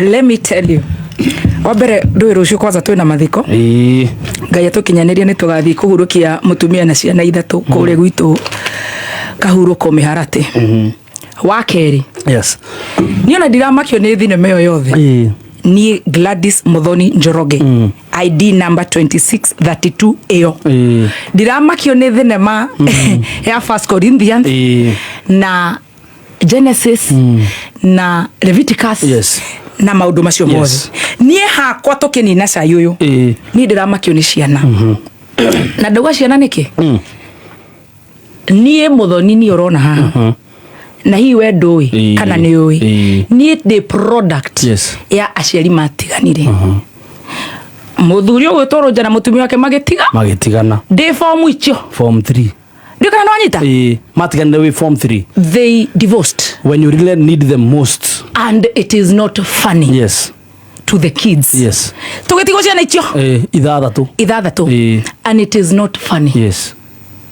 Let me tell you, wa mbere, ndũĩ rũciũ kwanza twĩna mathiko. Ngai atũkinyanĩrie nĩ tũgathiĩ kũhurũkia mũtumia na ciana ithatũ kũrĩa gwitũ kahurũko mĩharatĩ. Wa kerĩ, niĩ ona ndiramakio nĩ thinema ĩyo yothe. Niĩ Gladys Muthoni Njoroge, ID number 2632 ĩyo, ndiramakio nĩ thinema ya First Corinthians na Genesis na Leviticus na maũndũ macio mothe. Niĩ hakwa tũkĩnina cai ũyũ, niĩ ndĩramakio nĩ ciana. Na ndauga ciana nĩkĩ? Niĩ Mũthoni, niĩ ũrona haha na hihi we ndũĩ kana nĩ ũĩ, niĩ ndĩ product ya aciari matiganire. Mũthuri ũgwĩtwo Rũnja na mũtumia wake magĩtiga. Magĩtigana. Ndĩ form icio. Form 3. Ndiũ kana nĩwanyita. Matiganire wĩ form 3. They divorced when you really need them most. And it is not funny to the kids. Tũgĩtigwo ciana icio Ithathatũ. Ithathatũ. And it is not funny.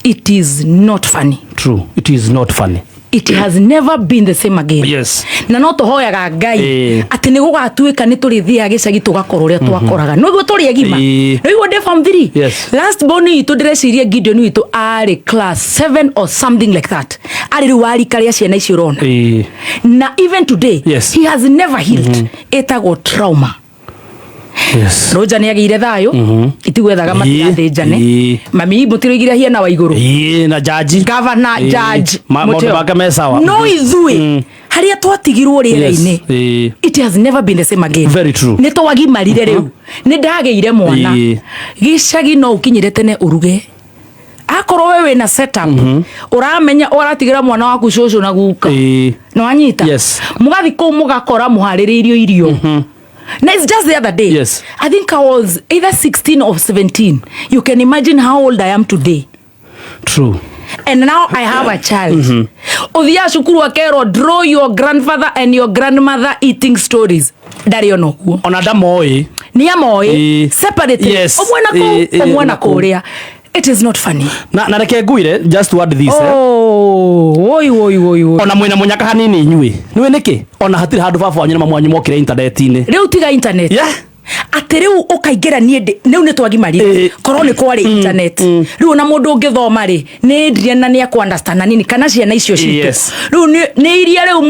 It is not funny. True, it is not funny. It has never been the same again. Na no tũhoyaga Ngai atĩ nĩ gũgatuĩka nĩ tũrĩthiaga gĩcagi tũgakora ũrĩa twakoraga nĩguo tũrĩ agima. Nĩguo ndĩ form 3. Last born witũ, ndĩreciria Gideon witũ arĩ class 7 or something like that, arĩ rĩu wa rika rĩa ciana icio ũrona. Na even today he has never healed. Ĩtagwo trauma. Rũnja nĩ agĩire thayũ, itigwethaga matigathĩnjane. Mami mũtiroigire hiana wa igũrũ. Na jaji. Governor, judge. Maũndũ Mũteo. Make me sawa. No ithuĩ harĩa twatigirwo rĩera-inĩ, it has never been the same again. Very true. Nĩ twagimarire rĩu, nĩ ndagĩire mwana. Gĩcagi no ũkinyire tene ũruge akorwo we wĩna setup, ũramenya ũratigĩra mwana waku cũcũ na guka. Nĩwanyita? Yes. Mũgathi kũu mũgakora mũharĩrĩirio irio. Na it's just the other day, I think I was either 16 or 17. You can imagine how old I am today. True. And now I have a child. Ũthiaga cukuru akerwo, "Draw your grandfather and your grandmother eating stories." Ndarĩ ona ũguo. Ona ndamoĩ. Nĩ amoĩ separately, ũmwe na kũu, ũmwe na na kũu. kũrĩa. It is not funny. Na reke ngwire, just to add this, eh. Oh, oi oi oi oi. Ona mwĩna mũnyaka hanini inyuĩ nĩwĩ nĩkĩ ona hatirĩ handũ baba wanyu na mamu wanyu mokire intaneti-inĩ. Rĩu tiga internet. Atĩ rĩu ũkaingĩra, niĩ ndĩ rĩu nĩ twagimarire. Korwo nĩ kwarĩ internet rĩu ona mũndũ ũngĩthoma rĩ, nĩ ndire na nĩ akũ understand na nini kana ciana icio citũ. Rĩu nĩ iria rĩu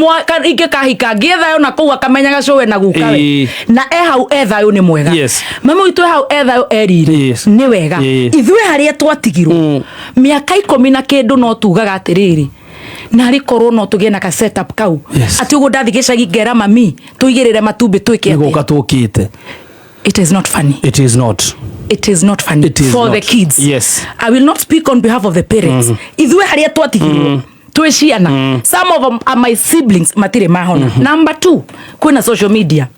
ingĩkahika ngĩe thayũ na kũu akamenyaga cũwe na gukawe na e hau e thayũ nĩ mwega. Mami witũ e hau e thayũ erire nĩ wega. Ithuĩ harĩa twatigirwo mĩaka 10 na kĩndũ, no tugaga atĩrĩrĩ, narĩ korwo no tũgĩe na ka setup kau, atĩ ũguo ndathi gĩcagi ngera mami tũigĩrĩre matumbĩ twĩke Nĩ gũka atĩa. tũkĩte. It is not funny. It is not. It is not funny. It is For not. The kids. I will not speak on behalf of the parents. Ithuĩ harĩa twatigirwo twĩ ciana, some of them are my siblings, matirĩ mahona. Number two, kwĩna social media.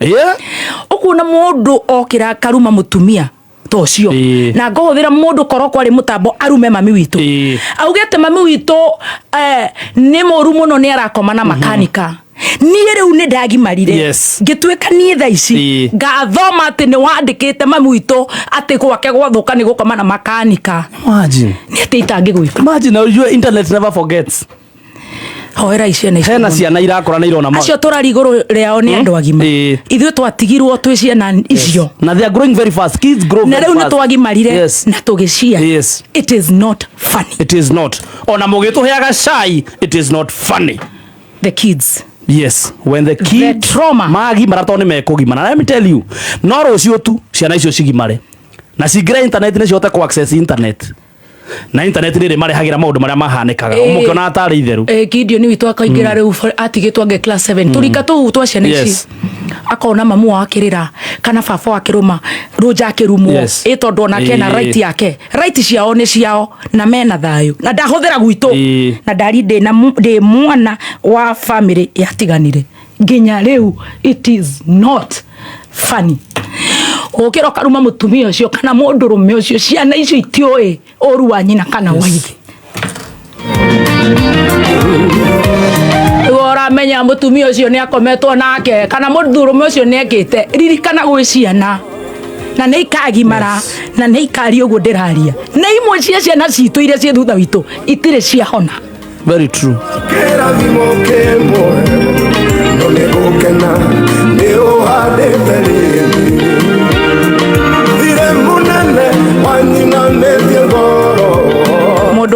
Ũkuona mũndũ okĩra akaruma mũtumia ta ũcio na ngũhũthĩra mũndũ korwo kwarĩ mũtambo arume mami witũ, augĩte mami witũ nĩ mũru mũno, nĩ arakoma na makanika. Niĩ rĩu nĩ ndagimarire, ngĩtuĩka niĩ thaa ici ngathoma atĩ nĩ wandĩkĩte mami witũ atĩ gwake gwathũka nĩ gũkoma na makanika. Imagine. Nĩ atĩ itangĩgwĩka. Imagine, na ujue internet never forgets. Hoera ciana icio Hena mũno. Ciana irakũra na irona Acio tũrari igũrũ rĩao nĩ andũ agima. Ithuĩ twatigirwo twĩ ciana icio. Na they are growing very fast. Kids grow Na very rĩu nĩ fast. twagimarire na tũgĩcia. It is not funny. It is not. Ona mũgĩtũheaga cai, it is not funny. The kids. Yes, when the kids Trauma. Magimara, tondũ nĩ mekũgimara. Na let me tell you, no rũciũ tu ciana icio cigimare na cingĩre internet nĩ cihote ku access internet, na internet nĩ ĩrĩ marehagĩra maũndũ marĩa mahanĩkaga. Ũmũkĩona tarĩ itheru. Gideon witũ akaingĩra rĩu atigĩtwo ange class 7, tũrika tũu twa ciana ici, akona mamu wao akĩrĩra kana baba akĩrũma rũnja akĩrumwo. Ĩ tondũ onake na right yake, right ciao nĩ ciao na mena thayũ na ndahũthĩra gwitũ. Na ndari ndĩ mwana wa family yatiganire nginya rĩu. It is not funny gũkĩra ũkaruma mũtumia ũcio kana mũndũrũme ũcio. Ciana icio itiũĩ ũru wa nyina kana wa ithe. Rĩu ũramenya mũtumia ũcio nĩ akometwo nake kana mũndũrũme ũcio nĩ ekĩte, ririkana gwĩ ciana na nĩ ikagimara na nĩ ikaria ũguo ndĩraria, na imwe cia ciana citũ iria ciĩ thutha witũ itirĩ ciahona. Very true. Kĩrathimo kĩmwe no nĩ gũkena nĩ ũhandĩte.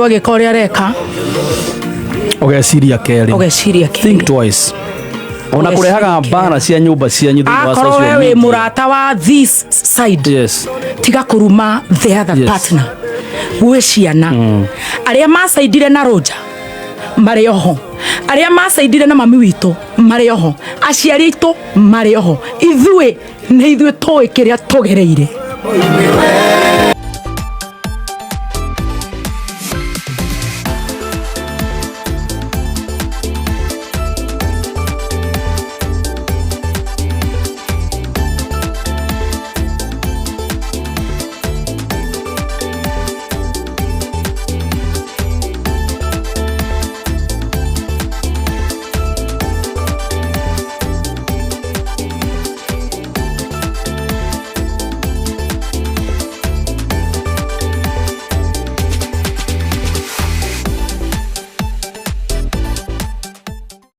Mũndũ agĩka ũrĩa areka, Ũgeciria kerĩ. Ũgeciria Think kerĩ. twice ona Ũgeciria kũrehaga kerĩ. mbara cia nyũmba cianyu thĩinĩ wa Akorwo we social wĩ media. mũrata wa this side, tiga kũruma the other partner. Gwĩ ciana, arĩa macaindire na Roger marĩ oho, arĩa macaindire na mami witũ marĩ oho, aciari aitũ marĩ oho. Ithuĩ nĩ ithuĩ tũĩ kĩrĩa tũgereire.